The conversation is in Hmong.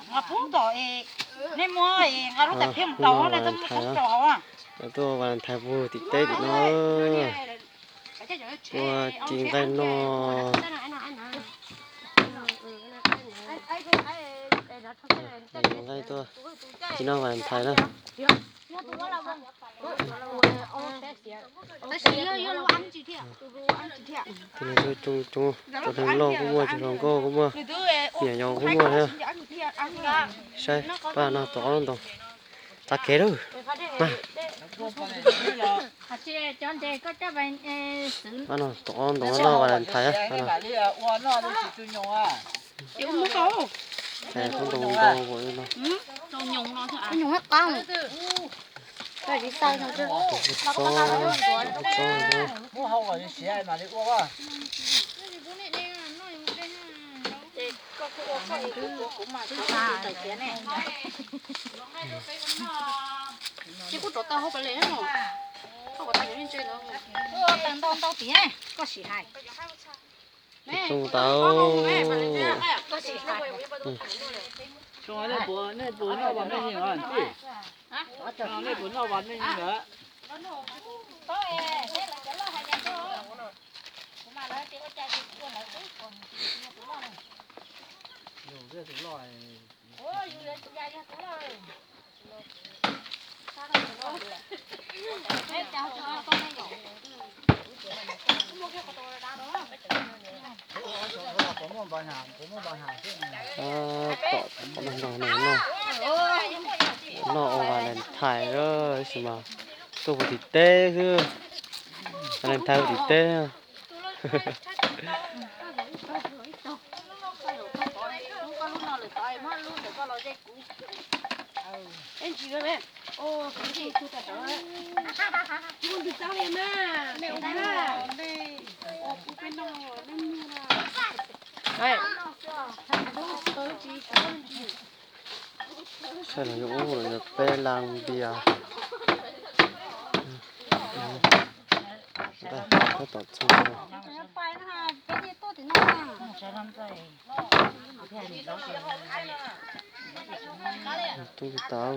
Nqa pub tom es nej muab nqa lub tais phiab mus rau, nej txhob muab pub rau hauv. Tuaj Valentine puag tim teb tim no. Ua ci nqaij no. Nqaij tuaj ci noj Valentine na. Tus neeg coob coob, tus neeg loj kuj muaj, tus hluas nkauj kuj muaj, me nyuam yaus kuj muaj thiab. Saib pab no tom qab lub ntoo. Tav kev lawm. Mas pab no tom qab ntoo noj Valentine no. Thaum ntoo ntoo no. Ntau ntau tiag, koj sim hais. Tau. Tom qab no noj, noj ua Valentine lawm tab sis mas tuaj puag tim teb xwb. Valentine puag tim teb. Saib los yuav ub los yuav peb laj npias. Tab tom txog. Tub tau.